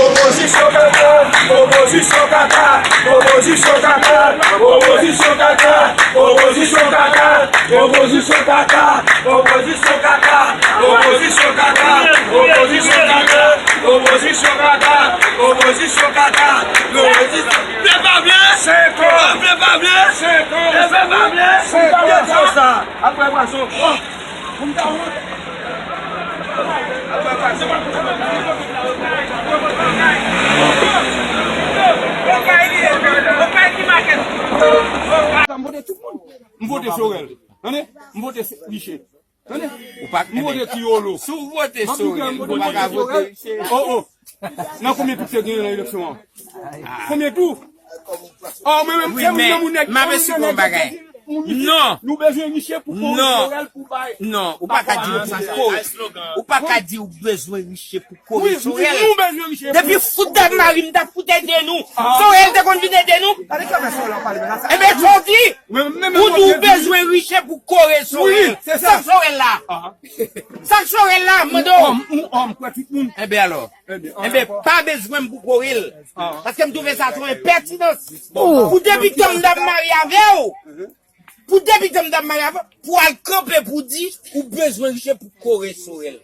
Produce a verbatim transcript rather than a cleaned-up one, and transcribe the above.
Opozisyon kaka, opozisyon kaka, opozisyon kaka, opozisyon kaka, opozisyon kaka, opozisyon kaka, opozisyon kaka, opozisyon kaka, opozisyon kaka, opozisyon kaka, opozisyon kaka, opozisyon kaka. Pèp pa vle! Senk an! Pèp pa vle! Senk an! Pèp pa vle! Senk an! Apre pwason. M vote tout moun. M vote Sorel. Tande? M vote Riche. Tande? Ou pa, m vote Ti Yolo. Si w vote Sorel, ou pa ka vote Riche. Oh, oh. Nan konbyen tou te genyen nan eleksyon an? Konbyen tou? Oh, mwen menm, wi, se mwen nan moun nèg, m ap eksplike w yon bagay. Non. Nou bezwen Riche pou kore Sorel pou bay. Non, ou pa ka di m pou kore. Ou pa ka di ou bezwen Riche pou kore Sorel. Depi fout Dam Mari, m t ap fout ede nou. Sorel te konn vin ede nou. Enben, sa w di? Ou di ou bezwen Riche pou kore Sorel. Sak Sorel la? Sak Sorel la, m mande w. Enben alò. Enben, pa bezwen m pou kore l. Paske m twouve sa se yon enpètinans. Pou depi tan m t ap marye avè w, pou depi tan m t ap marye avè w, pou al kanpe pou di ou bezwen Riche pou kore Sorel.